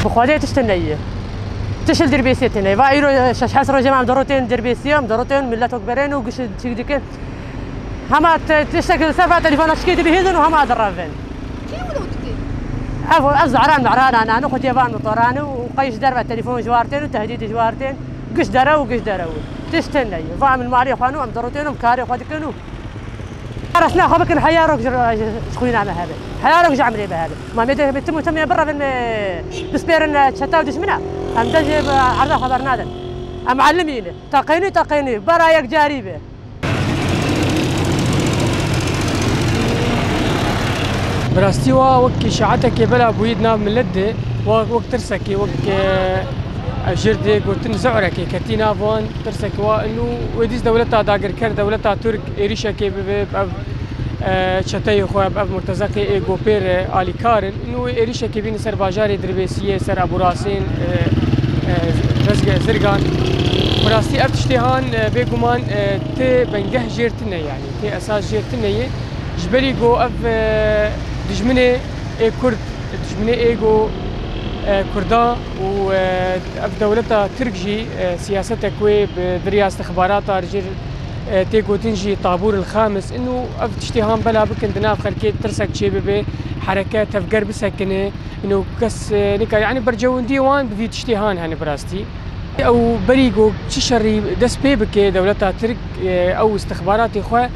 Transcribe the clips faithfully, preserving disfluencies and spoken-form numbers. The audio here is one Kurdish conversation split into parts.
Bi Xwedê tişt tune ye. Tişt li Dirbêsiyê tune ye. Va îro şeş heft rojê me em derotên Dirbêsiyê, em derotên millet wek berên û giş çîk dikin. Hema te-, tiştek li ser va telefona şikê dibihîzin û hema direvin. Kî wilo dike? Ev, ev zehran mehran anane, xwediyê van motoran û qey ji derve telefon ji war tên û tehdîd ji war tên. Giş derew û giş derew. Tişt tune ye. Va em li malê xwe ne, em derotên û em karê xwe dikin û Resna xwe bikin, heya rok ji, ji xwîna me hebe. Heya rok ji emrê me hebe. Ma me dê tim û tim ê birevin me bispêrin, e, çeta û dijmina. Em de jê, e, erda xeber nadin. Em elimî ne. Teqînî, teqînî. Bera yek carî be. Bi rastî wa wek îşaetekê bela bûyî di nav milet de, wa wek tirsekê, wek, e, ev jêr dê gotin zu'rekê ketî nav wan. Tirsek wa, inu wê dîs dewleta dagirker, dewleta Tirk êrîşekê bibe, ev, e, çeteyê xwe, ev murtezeqê ê gopêr e, alîkar in. Inu wê êrîşekê bîne ser bajarê Dirbêsiyê, ser Eburasên, e, e, Rezge Zirgan. Bi rastî ev tiştê han, e, bêguman, e, tê bengeh jêr tune, yanî tê esas jêr tune ye. Ji berî ku ev, e, dijminê ê Kurd, dijminê ê ku, e, Kurdan û, e, ev dewleta Tirk jî, e, siyasetek wê bi, bi riya istixbarata jêr, e, tê gotin jî tabûr il xamis. Inu ev tiştê han bela bikin di nav xelkê tirsek çêbibe, hereke tevger bisekine. Inu kes, e, nikare, yanî bercewendiyê wan bi vî tiştê han hene bi rastî. Ew berî ku çi şerî dest pê bike dewleta Tirk, e, ew istixbaratê xwe,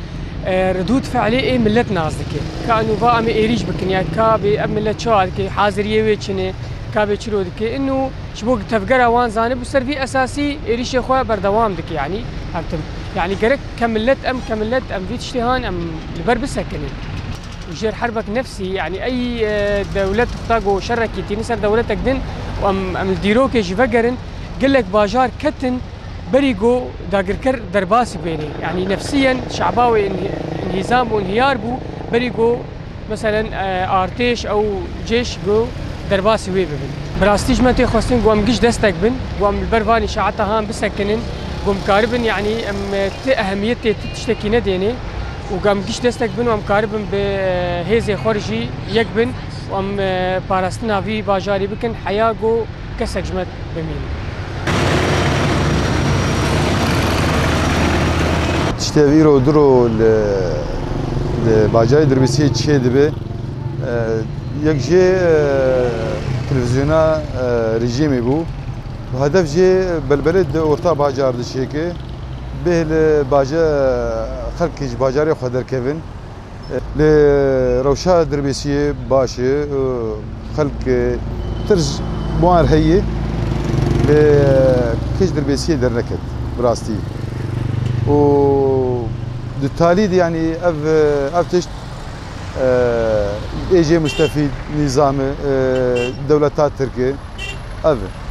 e, redûd fe'lê ê millet nas dike. Ka inu va em ê êrîş bikin, ya ka bê ev millet çawa dike, haziriyê wê çi ne, ka bê çilo dike. Inu ji bo tevgera wan zane, bi ser vî esasî êrîşê xwe berdewam dike, yanî her tim. Yanî gerek ke millet, em ke millet, em vî tiştê han em li ber bisekinin. Û jêr herbek nefsî, yanî ey, e, dewlet wexta ku şerekî tîne ser dewletek din û em, em li dîrokê jî vegerin, gelek bajar ketin berî ku dagirker derbasî bêne. Yanî nefsiyen şaba wê inhi-, inhîzam û inhiyar bû berî ku meselen, e, artêş ew cêş ku derbasî wê bibin. Bi rastî ji me tê xwestin ku em giş destek bin, ku em li ber van îşaeta han bisekinin, ku em karibin, yanî em, e, ti ehemiyetê ti tiştekî nedêne û ku em giş destek bin û em karibin bi, e, hêzê xwe re jî yek bin û em, e, parastina vî bajarî bikin, heya ku kesek ji me bimîne. Tiştê ev îro diro li, li bajarê Dirbêsiyê çêdibe. E, yek jê, e, televîzyona, e, rejîmê bû. Bi hedef jê belbelê di orta bajar de çêke. Bêh li baje-, xelkê ji bajarê xwe derkevin. Lê rewşa Dirbêsiyê baş e, xelk, e, tirs bi wan re heye, lê, e, kes Dirbêsiyê derneket bi rastî. Û di talî de, yanî ev, ev tişt, e, ê jê mustefîd nîzam e, e, dewleta Tirk e, ev e.